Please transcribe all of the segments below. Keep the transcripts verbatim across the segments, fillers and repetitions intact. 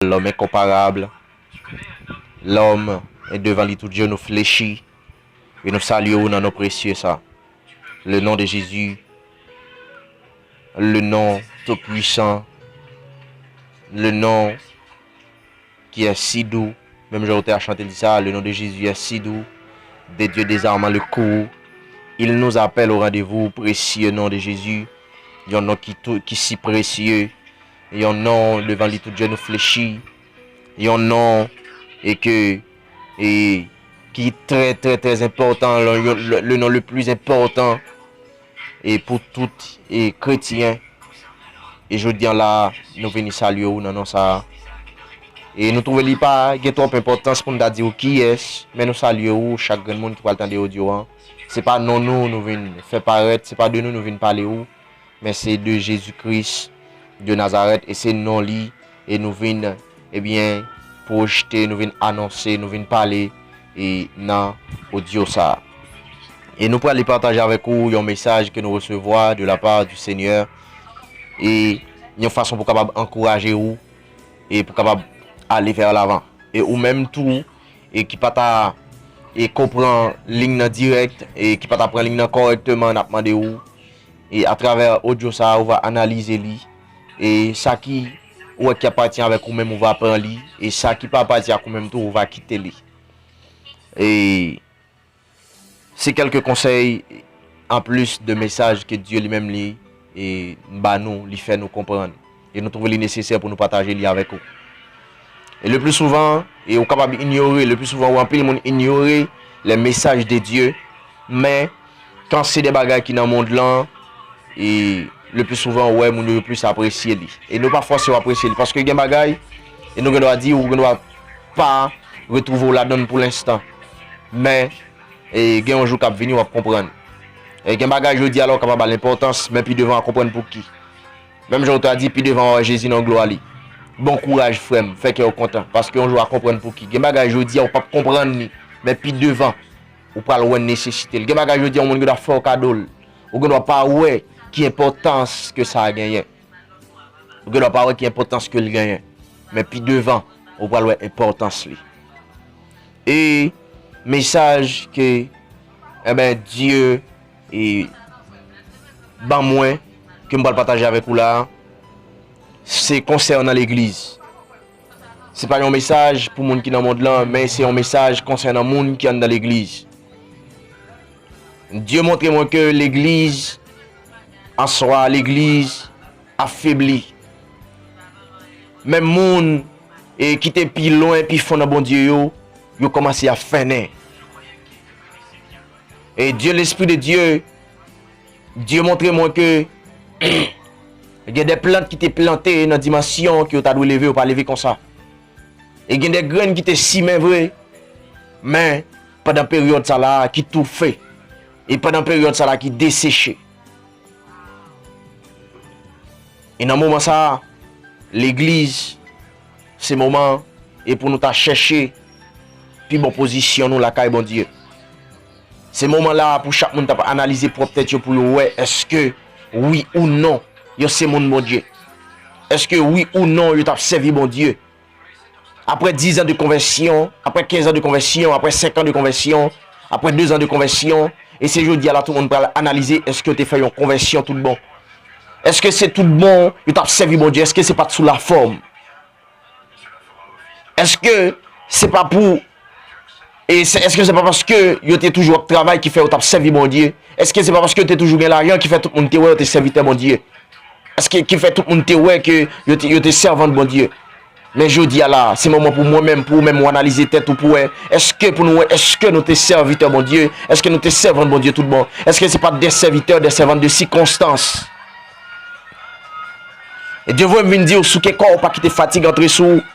L'homme incomparable, l'homme, e devan li tout je nou flechi, e nou salye ou nan non presye sa. Le nom de Jésus, le nom tout puissant, le nom qui est si doux, menm jan ou te a chante li sa, le nom de Jésus est si doux, de Dieu désarmant le cou, il nous appelle au rendez-vous, précieux nom de Jésus, yon non ki, tou, ki si presye, yon non devan li tout je nou flechi, yon non e ke, e ki trè, trè, trè enpòtan, le, le, le nom le plus important e pou tout e kretyen. E jodi an la, nou vini salye ou nan non sa a. E nou twouve li pa gen twòp enpòtans pou n ta di w kiyès, men nou salye ou, chak grenn moun ki pral tande odyo an. Se pa non nou nou vin fè parèt, se pa de nou nou vin pale ou, men se de Jezi Kris de Nazarèt, e se non li, e nou vin, ebyen, pwojte, nou vin anonse, nou vin pale, e nan odyo sa a. E nou prale pataje avèk ou yon mesaj ke nou resevwa de la part du Seigneur, e yon fason pou kapab ankouraje ou, e pou kapab ale vè lavan. E ou menm tou, e ki pa ta, e konprann liy nan dirèk, e ki pa ta pran liy nan kòrèkteman, n ap mande ou, e atravè odyo sa a, ou va analize li, e sa ki ou wè ki ap pati avèk ou menm, ou va pran li, e sa ki pa pati ak ou menm tou, ou va kite li. E se kèlke konsèy, anplis de mesaj ke Dye li menm li, e, ba nou, li fè nou konprann. E nou twouve li nesesè pou nou pataje li avèk ou. E le pli souvan, e ou kapab inyore, le pli souvan ou anpil moun inyore les messages de Dieu, men kan se de bagay ki nan mond lan, e le pli souvan ou wè moun yo plis apresye li. E nou pa fòse w apresye li, paske gen bagay, e nou gen dwa di, ou gen dwa pa retwouve w ladan l pou lenstan. Men, e gen yon jou k ap vini, w ap konprann. E gen bagay jodi a la ou kapab ba l enpòtans, men pi devan w a konprann pouki. Menm jan ou ta di, pi devan w a wè Jezi nan glwa li. Bon kouraj, frè m, fè kè w kontan, paske yon jou w a konprann pouki. Gen bagay jodi a ou p ap konprann li, men pi devan, ou pral wè nesesite l. Gen bagay jodi a yon moun gen dwa fè w kado l, ou gen dwa pa wè ki enpòtans ke sa a genyen. Ou gen dwa pa wè ki enpòtans ke l genyen, men pi devan, ou pral wè enpòtans li. E mesaj ke, enben, Dye, e, ban mwen, ke m pral pataje avèk ou la, se konsènan legliz. Se pa yon mesaj pou moun ki nan mond lan, men se yon mesaj konsènan moun ki anndan legliz. Dye montre mwen ke legliz, answa, legliz afebli. Menm moun, e, ki te pi lwen, pi fon nan Bondye yo, yo kòmanse ap fennen. E Dye, Lespri de Dye, Dye montre mwen ke gen de plant ki te plante nan dimansyon ke yo ta dwe leve, yo pa leve konsa. E gen de grenn ki te simen vre, men pandan peryòd sa la ki toufe, e pandan peryòd sa la ki deseche. E nan moman sa a, legliz, se moman e pou nou ta chèche pi bon pozisyon nou lakay Bondye. Se moman la a pou chak moun ta analize pwòp tèt yo pou yo wè èske wi ou non yo se moun Bondye. Èske wi ou non yo t ap sèvi Bondye. Apre diz an de konvèsyon, apre kenz an de konvèsyon, apre senk an de konvèsyon, apre de zan de konvèsyon, e se jodi a la tout moun pral analize èske yo te fè yon konvèsyon tout bon. Èske se tout bon yo t ap sèvi Bondye? Èske se pa t sou lafòm? Èske se pa pou, e se, èske se pa paske yo te toujou ap travay ki fè yo t ap sèvi Bondye? Èske se pa paske yo te toujou gen lajan ki fè tout moun te wè yo te sèvitè Bondye? Èske ki fè tout moun te wè ke yo te, yo te sèvant Bondye? Men jodi a la, se moman pou mwen menm, pou ou menm, ou analize tèt ou pou wè, èske pou nou wè, èske nou te sèvitè Bondye? Èske nou te sèvant Bondye tout bon? Èske se pa de sèvitè, de sèvant de sikonstans? E Dye voye m vin di w, souke kò w, pa kite fatig antre sou ou.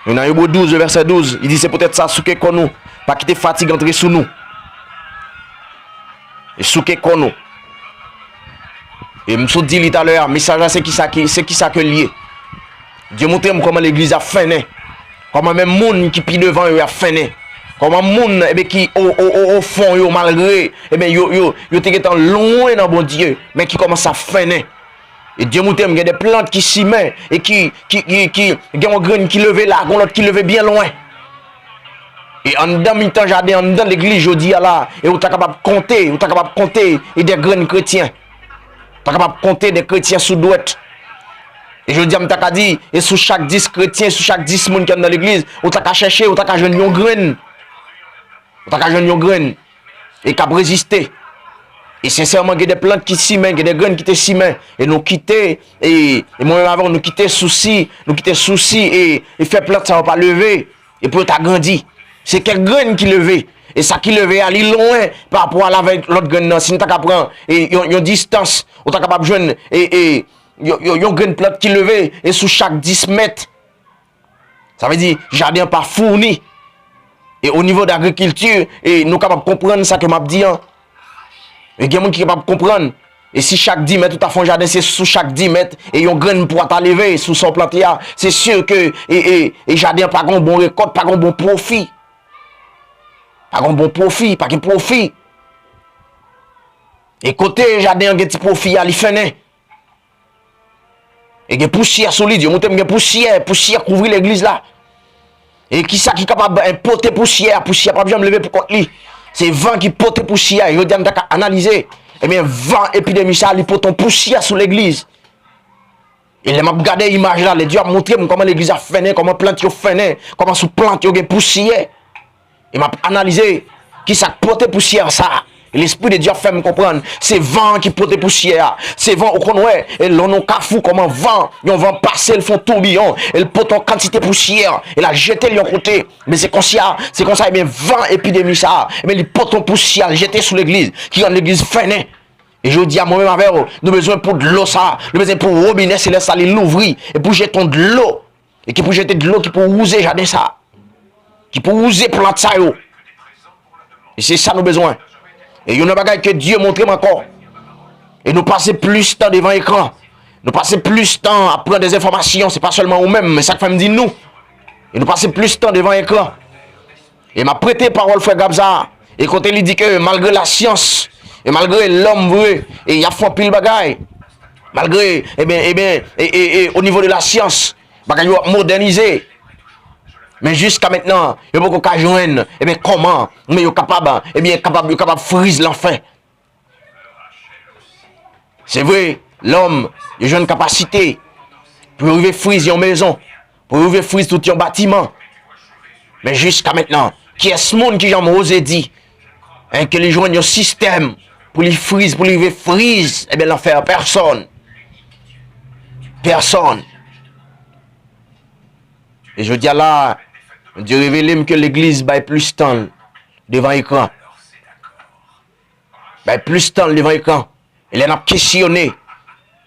Nou nan Ebre douz, vèsè douz, li di, se poutèt sa, souke kò nou, pa kite fatig antre sou nou. E souke kò nou. E m sot di li talè a, mesaj la se kisa ki, se kisa ke l ye. Dye montre m kòman legliz ap fennen. Kòman menm moun ki pi devan yo ap fennen. Kòman moun, ebe, ki o, o, o, o fon yo, malgre, ebe, yo, yo, yo te gentan lwen nan Bondye, men ki kòmanse ap fennen. E Dye montre m gen de plant ki simen e ki, ki, ki, ki gen yon grenn ki leve la, gen lòt ki leve byen lwen. E anndan mitan jaden, anndan legliz jodi a la, e ou ta kapab konte, ou ta kapab konte e de grenn kretyen. Ou ta kapab konte de kretyen sou dwèt. E jodi a, m ta ka di, e sou chak dis kretyen, sou chak dis moun ki anndan legliz, ou ta ka chèche, ou ta ka jwenn yon grenn. Ou ta ka jwenn yon grenn. E k ap reziste. E sensèman, gen de plant ki simen, gen de grenn ki te simen. E nou kite, e, e mwen menm avè w, nou kite sousi, nou kite sousi, e, e fè plant sa yo pa leve. E pou yo ta grandi. Se kèk grenn ki leve. E sa ki leve a, li lwen pa rapò al avèk lòt grenn nan. Si n ta ka pran, e, yon, yon distans, ou ta kapab jwenn, e, e, yon, yon, yon grenn plant ki leve, e sou chak dis mèt. Sa vle di, jaden an pa founi. E o nivo de agrikilti, e nou kapab konprann sa ke m ap di an. E gen moun ki kapab konprann. E si chak dis mèt ou ta fè yon jaden, se sou chak dis mèt, e yon grenn pwa ta leve sou sa w plante a, se si ke, e, e, e jaden an pa gen yon bon rekòt, pa gen yon bon pwofi. Pa gen yon bon pwofi, pa gen pwofi. E kote jaden an gen ti pwofi a, li fennen. E gen pousyè sou li, Dye montre m gen pousyè, pousyè kouvri legliz la. E kisa ki kapab, eh, pote pousyè a? Pousyè p ap janm leve pou kont li. Se van ki pote pousyè a. Jodi a, n ta ka analize. Ebyen, van epidemi sa a, li pote yon pousyè sou legliz. E lè m ap gade imaj la, lè Dye ap montre m kòman legliz ap fennen, kòman plant yo fennen, kòman sou plant yo gen pousyè. E m ap analize kisa k pote pousyè sa. E Lespri de Dye ap fè m konprann, se van an ki pote pousyè a. Se van, ou konn wè, e lè w nan yon kafou, kòman van, yon van pase, l fè yon toubiyon, e l pote yon kantite pousyè, e l al jete l yon kote. Men se konsa, se konsa, ebyen, van epidemi sa, ebyen, li pote yon pousyè, l jete sou legliz, ki rann legliz fennen. E jodi a, mwen menm avè w, nou bezwen pou dlo sa, nou bezwen pou wobinè selès la, li louvri, e pou jete yon dlo. E ki pou jete dlo ki pou wouze jaden sa. Ki pou wouze plant sa yo. E se sa nou bezwen. E youn nan bagay ke Dye montre m ankò. E nou pase plis tan devan ekran. Nou pase plis tan ap pran de enfòmasyon. Se pa sèlman ou menm, men sa k fè m di nou. E nou pase plis tan devan ekran. E m ap prete pawòl frè Gab sa. E kote li di ke malgre lasyans, e malgre lòm vre, e y ap fè anpil bagay. Malgre, ebyen, ebyen, e, e, e, o nivo de lasyans, bagay yo ap modènize. Men jiska mentnan, yo poko ka jwenn, ebyen, kòman, men yo kapab, ebyen, kapab, yo kapab friz lanfè. Se vre, lòm, yo jwenn kapasite pou yo rive friz yon mezon, pou yo rive friz tout yon batiman. Men jiska mentnan, kiyès moun ki janm oze di, en, ke li jwenn yon sistèm pou li friz, pou li rive friz, ebyen, lanfè a, pèsonn. Pèsonn. E jodi a la, Dye revele m ke legliz bay plis tan devan ekran. Bay plis tan devan ekran. E lè n ap kesyone,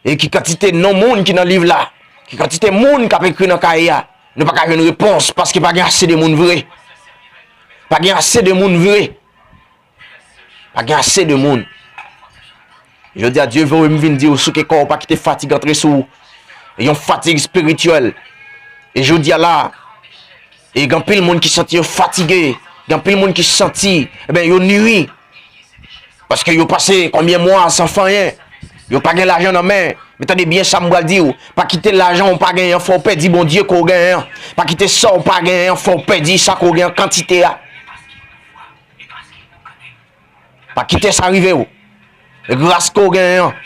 e ki kantite non moun ki nan liv la, ki kantite moun k ap ekri nan kaye a, nou pa ka jwenn repons, paske pa gen ase de moun vre. Pa gen ase de moun vre. Pa gen ase de moun. Jodi a, Dye voye m vin di w, souke kò w, pa kite fatig antre sou ou. E yon fatig espirityèl. E jodi a la, e gen anpil moun ki santi yo fatige. Gen anpil moun ki santi, ebyen, yo nwi. Paske yo pase konbyen mwa san fè anyen. Yo pa gen lajan nan men. Men tande byen sa m pral di w. Pa kite lajan w pa genyen an fè w pèdi Bondye ke w genyen an. Pa kite sa w pa genyen an fè w pèdi sa ke w genyen an kantite a. Pa kite sa rive w. E gras ke w genyen an,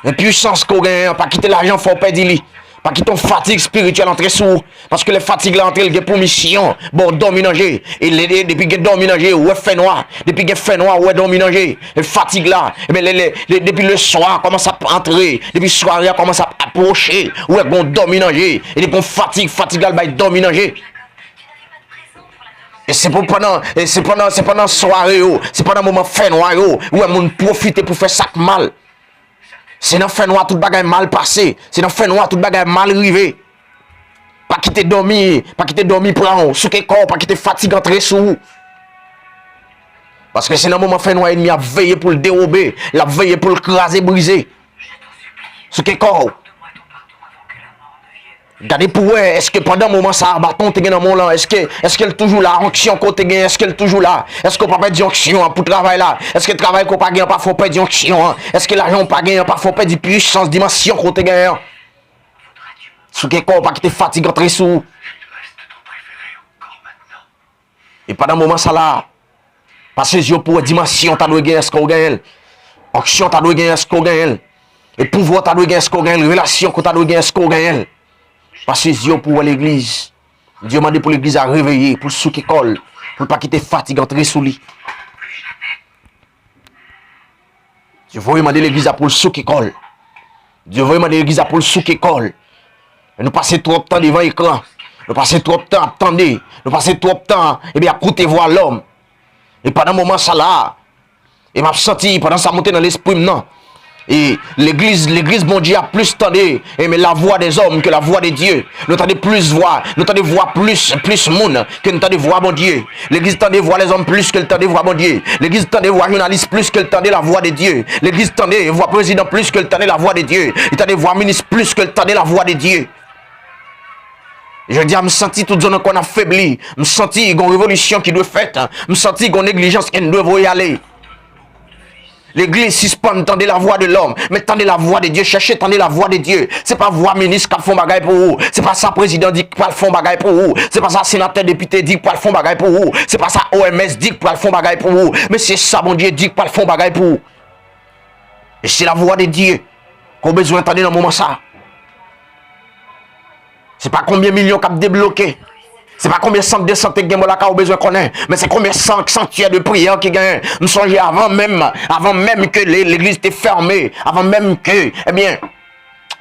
e pwisans ke w genyen an, pa kite lajan fè w pèdi li. Pa kite yon fatig espirityèl antre sou ou. Paske lè fatig la antre, l gen pou misyon ba w dòmi nan je. E lè, e depi gen dòmi nan je, ou wè fènwa. Depi gen fènwa, ou wè dòmi nan je. E fatig la, ebyen, lè, lè, lè, depi leswa a kòmanse ap antre, depi sware a kòmanse ap apwoche, ou wè gen yon dòmi nan je. E depi yon fatig, fatig la, l bay dòmi nan je. E se pou pandan, e se pandan, se pandan sware yo, se pandan moman fènwa yo, ou wè moun pwofite pou fè sa k mal. Se nan fènwa tout bagay mal pase, se nan fènwa tout bagay mal rive. Pa kite dòmi, pa kite dòmi pran w, souke kò w, pa kite fatig antre sou ou. Paske se nan moman fènwa ènmi ap veye pou l dewobe, l ap veye pou l kraze brize. Souke kò w. Gade pou wè, èske pandan moman sa a, baton w te gen nan men w lan, èske, èske l toujou la, onksyon ke w te gen, èske l toujou la? Èske w pa pèdi onksyon an pou travay la? Èske travay ke w pa gen an pa fè w pèdi onksyon an? Èske lajan w pa gen an pa fè w pèdi pwisans, dimansyon ke w te gen an? Souke kò w, pa kite fatig antre sou ou. E pandan moman sa la, pase zye w pou wè dimansyon w ta dwe gen, èske w genyen l? Onksyon w ta dwe gen, èske w genyen l? E pouvwa w ta dwe gen, èske w genyen l? Relasyon ke w ta dwe gen, èske w genyen l? Pase zye w pou wè legliz. Dye mande pou legliz la reveye, pou l souke kò l, pou l pa kite fatig antre sou li. Dye voye mande legliz la pou l souke kò l. Dye voye mande legliz la pou l souke kò l. Nou pase twòp tan devan ekran. Nou pase twòp tan ap tande. Nou pase twòp tan, ebyen, ap koute vwa lòm. E pandan moman sa la, e m ap santi, pandan sa monte nan lespri m nan, e legliz, legliz Bondye a plis tande, e men, la voix des hommes que la voix de Dieu. Nou tande plis vwa, nou tande vwa plis, plis moun ke n tande vwa Bondye. Legliz tande vwa lèzòm plis ke l tande vwa Bondye. Legliz tande vwa jounalis plis ke l tande lavwa de Dye. Legliz tande vwa prezidan plis ke l tande lavwa de Dye. Li tande vwa minis plis ke l tande lavwa de Dye. Jodi a, m santi tout zòn ankò n ap febli. M santi gon revolisyon ki dwe fèt. M santi gon neglijans ke n dwe voye ale. Legliz, sispann tande lavwa de lòm, men tande lavwa de Dye. Chèche tande lavwa de Dye. Se pa vwa minis k ap fè yon bagay pou ou. Se pa sa prezidan di k pral fè yon bagay pou ou. Se pa sa senatè, depite di k pral fè yon bagay pou ou. Se pa sa O M S di k pral fè yon bagay pou ou. Men se sa Bondye di k pral fè yon bagay pou ou. E se lavwa de Dye ke w bezwen tande nan moman sa a. Se pa konbyen milyon k ap debloke. Se pa konbyen sant de sante k gen bò lakay ou bezwen konnen, men se konbyen san-, santyè de priyè ki genyen. M sonje avan menm, avan menm ke le-, legliz te fèmen, avan menm ke, ebyen,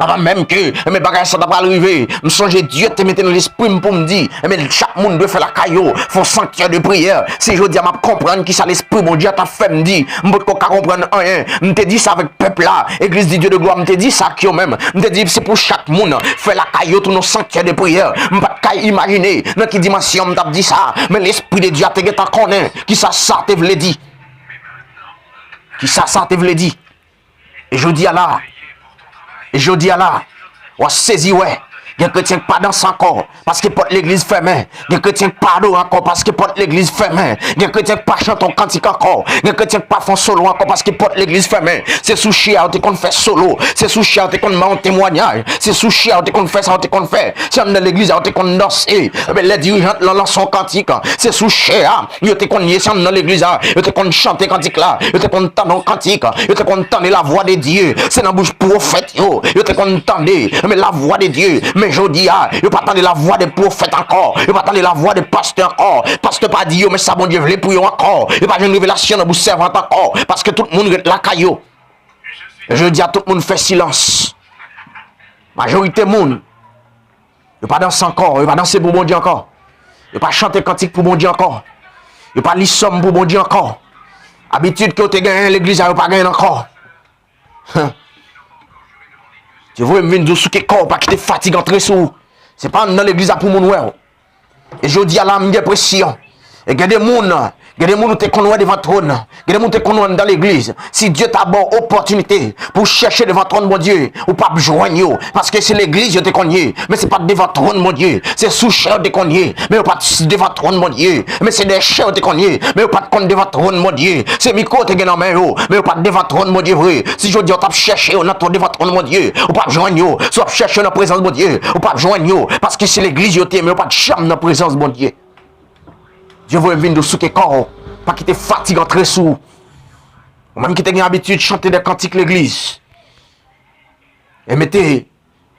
avan menm ke, ebyen, bagay sa ta pral rive, m sonje Dye te mete nan lespri m pou m di, ebyen, chak moun dwe fè lakay yo, fè yon santyè de priyè. Se jodi a m ap konprann kisa Lespri Bondye a t ap fè m di. M potko ka konprann anyen. M te di sa avèk pèp la, Eglise du Dieu de Gloire, m te di sa ak yo menm. M te di, se pou chak moun fè lakay yo tounen yon santyè de priyè. M pa t ka imajine nan ki dimansyon m t ap di sa, men Lespri de Dye a te gentan konnen kisa sa te vle di. Kisa sa te vle di. E jodi a la, e jodi a la, w ap sezi wè, gen kretyen k pa danse ankò, paske pòt legliz fèmen. Gen kretyen k pa adore ankò paske pòt legliz fèmen. Gen kretyen k pa chante yon kantik ankò. Gen kretyen k pa fè yon solo ankò paske pòt legliz fèmen. Se sou chè a yo te konn fè solo. Se sou chè a yo te konn bay yon temwayaj. Se sou chè a yo te konn fè sa yo te konn fè. Se anndan legliz a yo te konn danse. Ebyen, lè dirijant lan lanse yon kantik, se sou chè a yo te konn ye. Se anndan legliz la yo te konn chante kantik la. Yo te konn tande yon kantik. Yo te konn tande lavwa de Dye. Se nan bouch pwofèt yo, yo te konn tande, men lavwa de Dye. Men jodi a, yo pa tande lavwa de pwofèt ankò. Yo pa tande lavwa de pastè ankò. Pastè pa di yo men sa Bondye vle pou yo ankò. Yo pa jwenn revelasyon nan bouch sèvant ankò. Paske tout moun ret lakay yo. Jodi a, tout moun fè silans. Majorite moun, yo pa danse ankò. Yo pa danse pou Bondye ankò. Yo pa chante kantik pou Bondye ankò. Yo pa li sòm pou Bondye ankò. Abitid ke yo te genyen legliz la, yo pa genyen l ankò. Dye voye m vin di w souke kò w, pa kite fatig antre sou ou. Se pa anndan legliz la pou moun wè w. E jodi a la, m gen presyon. E gen de moun, gen de moun ou te konn wè devan twòn, gen de moun ou te konn wè anndan legliz. Si Dye ta ba w opòtinite pou w chèche devan twòn Bondye, ou p ap jwenn yo. Paske se legliz yo te konn ye, men se pa t devan twòn Bondye. Se sou chè yo te konn ye, men yo pa t devan twòn Bondye. Men se dèyè chè yo te konn ye, men yo pa t konn devan twòn Bondye. Se mikwo yo te gen nan men yo, men yo pa t devan twòn Bondye vre. Si jodi a w t ap chèche yo nan twòn, devan twòn Bondye, ou p ap jwenn yo. Si w ap chèche yo nan prezans Bondye, ou p ap jwenn yo. Paske se legliz yo te ye, men yo pa t janm nan prezans Bondye. Dye voye m vin di w souke kò w, pa kite fatig antre sou ou. Ou menm ki te gen abitid chante de kantik legliz, e mete,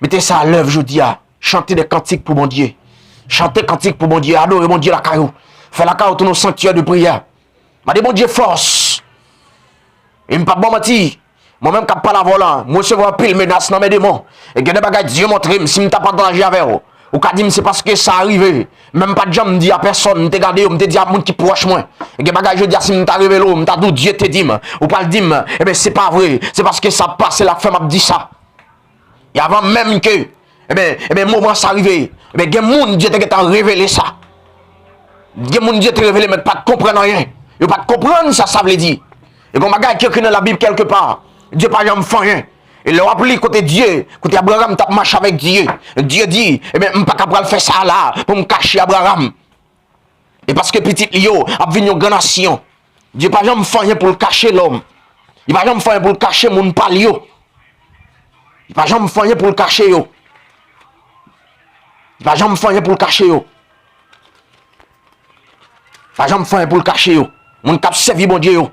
mete sa a lèv jodi a. Chante de kantik pou Bondye. Chante kantik pou Bondye. Adore Bondye lakay ou. Fè lakay ou tounen yon sanktyè de priyè. Mande Bondye fòs. E m p ap ba w manti, mwen menm k ap pale avè w la, m resevwa anpil menas nan men demon. E gen de bagay Dye montre m, si m ta pataje avè w, ou ka di m se paske sa rive. Men m pa t janm di a pèsòn, m te gade yo, m te di a moun ki pwòch mwen. E gen bagay jodi a, si m ta revele w, m ta di w Dye te di m, ou pral di m, ebyen, se pa vre, se paske sa ap pase la k fè m ap di sa. E avan menm ke, ebyen, ebyen, moman sa rive, ebyen, gen moun Dye te gentan revele sa. Gen moun Dye te revele, men pa t konprann anyen. Yo pa t konprann sa sa vle di. E gon bagay ki ekri nan Labib kèlkepa, Dye pa janm fè anyen. E lè w ap li kote Dye, kote Abraram t ap mache avèk Dye, Dye di, ebyen, m pa ka pral fè sa a la pou m kache Abraram. E paske pitit li yo ap vin yon gran nasyon. Dye pa janm fè anyen pou l kache lòm. Li pa janm fè anyen pou l kache moun pa l yo. Li pa janm fè anyen pou l kache yo. Li pa janm fè anyen pou l kache yo. Pa janm fè anyen pou l kache yo. Moun k ap sèvi Bondye yo.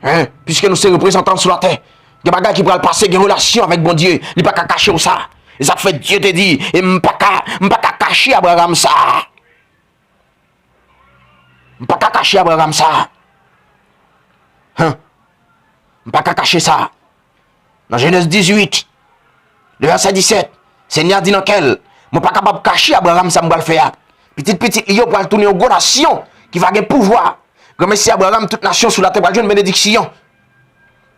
Hein? Piske nou se reprezantan l sou latè. Gen bagay ki pral pase, gen relasyon avèk Bondye. Li pa ka kache w sa. E sa k fè Dye te di, e m pa ka, m pa ka kache Abraram sa. M pa ka kache Abraram sa. Hein? M pa ka kache sa. Nan Jenèz dizuit, de vèsè disèt, Senyè a di nan kè l, mwen pa kapab kache Abraram sa m pral fè a. Pitit pitit li yo pral tounen yon gwo nasyon ki va gen pouvwa. Granmèsi Abraram, tout nasyon sou latè pral jwenn benediksyon.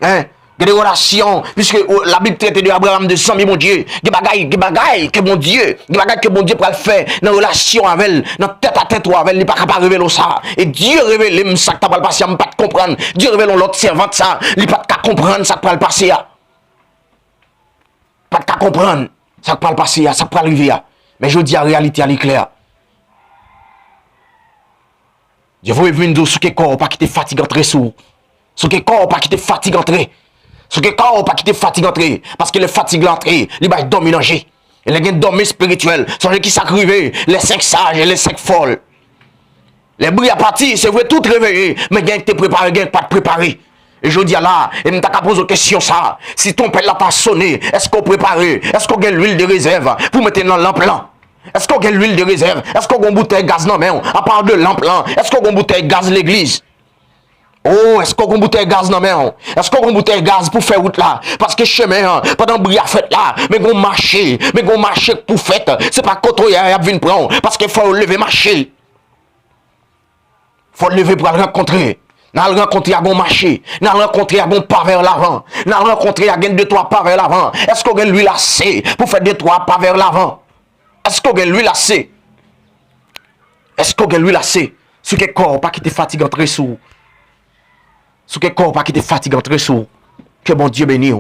Hein? Gen de relasyon, piske, o, Labib trete de Abraram de zanmi Bondye. Gen bagay, gen bagay ke Bondye, gen bagay ke Bondye pral fè nan relasyon avè l, nan tèt a tèt ou avè l, li pa ka pa revele w sa. E Dye revele m sa k ta pral pase a, m pa t konprann. Dye revele yon lòt sèvant sa, li pa t ka konprann sa k pral pase a. Pa t ka konprann sa k pral pase a, sa k pral rive a. Men jodi a, reyalite a, li klè. Dye voye m vin di w, souke kò w, pa kite fatig antre sou ou. Souke kò w, pa kite fatig antre. Souke kò w, pa kite fatig antre. Paske lè fatig la antre, li bay dòmi nan je. E lè gen dòmi espirityèl, sonje kisa k rive les cinq sages et les cinq folles. Lè bri a pati, se vre, tout reveye, men gen k te prepare, gen k pa t prepare. E jodi a la, e m ta ka poze w kesyon sa, si twonpèt la ta sone, èske w prepare? Èske w gen lwil de rezèv pou mete nan lanp lan? Èske w gen lwil de rezèv? Èske w gen yon boutèy gaz nan men w? Apa de lanp lan, èske w gen yon boutèy gaz legliz? O, èske w gen yon boutèy gaz nan men w? Èske w gen yon boutèy gaz pou fè wout la? Paske chemen an, pandan bri a fèt la, men gen yon mache, men gen yon mache k pou fèt. Se pa kote w ye a y ap vin pran w, paske fò yo leve mache. Fò w leve pral rankontre. N al rankontre ak yon mache. N al rankontre ak yon pa vè lavan. N al rankontre ak gen de twa pa vè lavan. Èske w gen lwil ase pou fè de twa pa vè lavan? Èske w gen lwil ase? Èske w gen lwil ase? Souke kò w, pa kite fatig antre sou ou. Souke kò w, pa kite fatig antre sou ou. Ke Bondye beni w.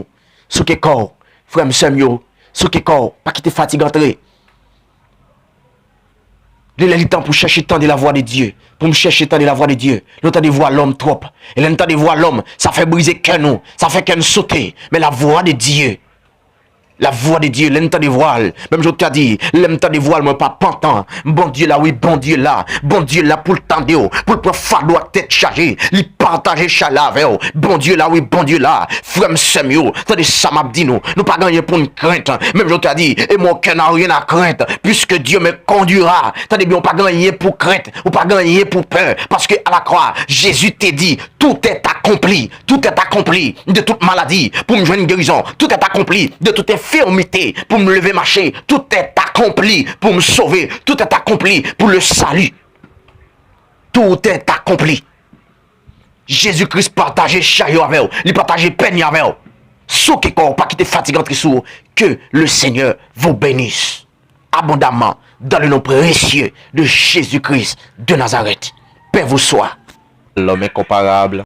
Souke kò w, frè m, sè m yo. Souke kò w, pa kite fatig antre. Li lè li tan pou chèche tande lavwa de Dye. Pou m chèche tande lavwa de Dye. Nou tande vwa lòm twòp. E lè n tande vwa lòm, sa fè brize kè nou. Sa fè kè n sote. Men lavwa de Dye. Lavwa de Dye, lè n tande vwa l, menm jan w ta di, lè m tande vwa l, mwen pa pantan. Bondye la, wi, Bondye la. Bondye la pou l tande w, pou l pran fado ak tèt chaje. Li pataje chay la avè w. Bondye la, wi, Bondye la. Frè m, sè m yo, tande sa m ap di nou. Nou pa gen anyen pou n krent. Menm jan w ta di, et mon cœur n'a rien à craindre, puisque Dieu me conduira. Tande byen, ou pa gen anyen pou krent. Ou pa gen anyen pou pè. Paske à la croix, Jésus te di, tout est accompli. Tout est accompli de toute maladie pou m jwenn gerizon. Tout est accompli de toute infirmité pou m leve mache. Tout est accompli pou m sove. Tout est accompli pou le salut. Tout est accompli. Jezi Kris pataje chay yo avè w. Li pataje pèn yo avè w. Souke kò w, pa kite fatig antre sou ou. Que le Seigneur vous bénisse abondamment dans le nom précieux de Jésus-Christ de Nazareth. Paix vous soit. L'homme incomparable.